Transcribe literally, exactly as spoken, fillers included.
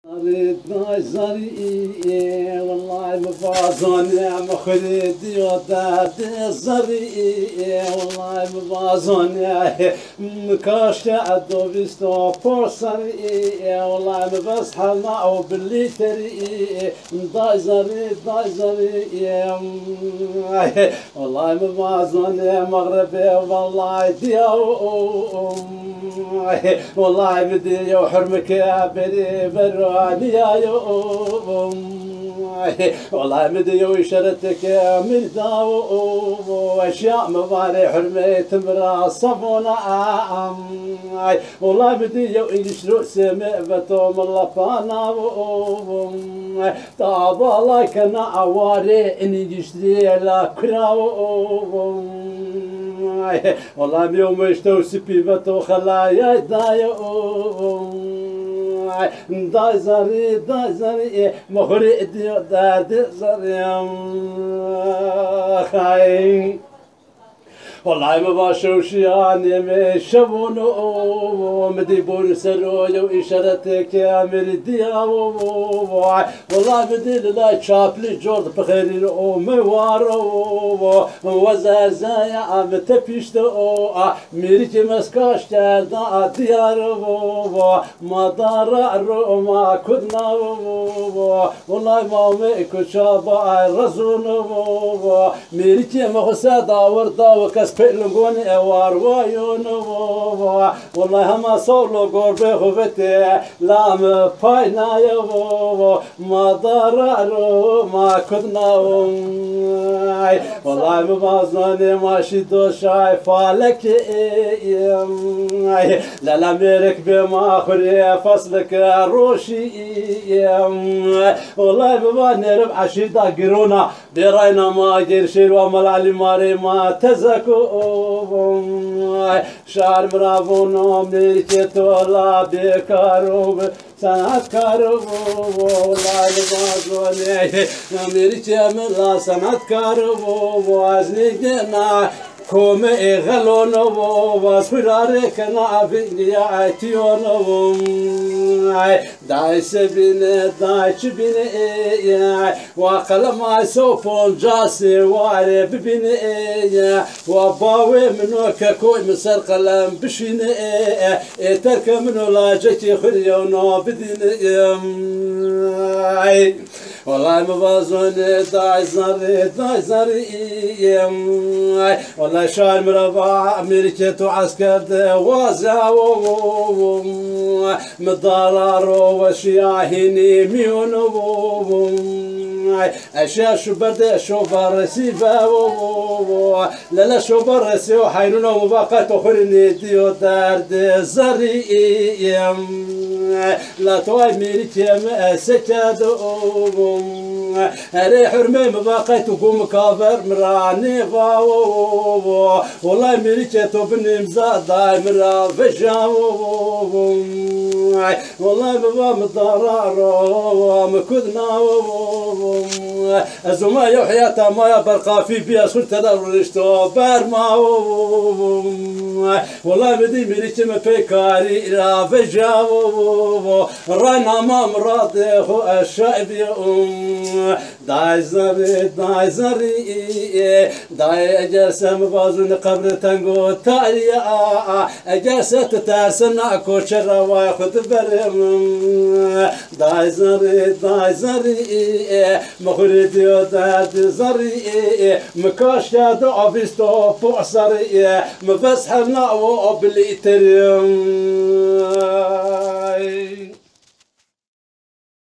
Zerrî, day zerrî, wellay mi vazone, mi xwu rê diyo derdê zerrî, wellay mi vazone, mi kaşke edo vîsto por serrî, wellay mi bes hema o bilî terî, day zerrî, day zerrî, wellay mi vazone, mexribê wellay diya o, wellay mi dî yew hurmike berî veronîyayo. Wellay mi dî yew îşaretike mi rî dawo. Eşya mi varê hurmê tim ra savona. Wellay mi dî yew îngîştro sême veto mi lapanawo. Ta bala kena awarê îngîştrî la kurawo. Wellay mi yew meştew sipî veto xelayay dayo. Day zerrî, day zerrî, mi xwu rê diyo derdê zerrî. Wellay mi va şewşîya nêmê şevono, mi dî bûn ser o yew îşaretike mi rî diya. Wellay mi dî lilay çaplî cor di pixêrîn o mi waro. Wezerzaya mi tepîşte o, a, mêrikê mi ez kaş kerda a diyar. Ma dara ro ma kudna. Wellay ma mi kuça ba ay rezon. Mêrikê mi xwu se dawir dawo kes pê lingonê ewar wayon. Wellay hema sawlo gorbê xwu vetê la mi paynaye. Ma dara ro ma kudna. Wellay mi vazonê ma şî do şay falekê. Lala mêrik bê ma xwu rê feslike roşî. Wellay mi va nêrib eşîrda girona. Bêrayna ma gêrşêr wa Mela Elî ma rê ma tezeko. Şar mi ra vono mêrikê to la bêkaro, senetkaro. Wellay mi vazonê mêrikê mi la senetkaro. Ez nêgêna komê ê xelono. Ez xwu ra rê kena vînîya etîyono. Day se bîne, day çi bîne, ê, ê, wa qelem ay se û poncas ê, wa rê bibîne, ê, ê, wa bawê min o kekoy mi ser qelem bişîne, ê, ê, ê terke min o lacekê xwu rê yewno bidîne, ê, ê. Wellay mi vazonê day zerrî, day zerrî, ê, ê. Wellay şar mi ra va mêrikê to esker de waze. Mi dara ro weşîya hînî mîyono. Eşya şuber de şober resî ve. Lele şober resî o heyrûno mi va qey to xwu rê nêdîyo derdê zerrî. La to ay mêrikê mi ez se kerdo. Erê hurmê mi va qey to gomika ver mi ra nêva. Wellay mêrikê to binê îmza day mi ra veja. Wellay mi va mi dara ro mi kudna. Ez ûma yew heyata maya berqafî bî, ez xwu tede rûnişto berma. Wellay mi dî mêrikê mi peykarî ra veja. Rayna ma miradê xwu ez şaybî. Day zerrî, day zerrî, day eger se mi vazûnî qebrê teng û tarî ya, eger se ti tersena koçe ra way xwu di berê. Day zerrî, day zerrî, mi xwu rê dîyo derdê zerrî, mi kaş kerdo avîsto po serrî, mi ves hevna o, o bilî terî.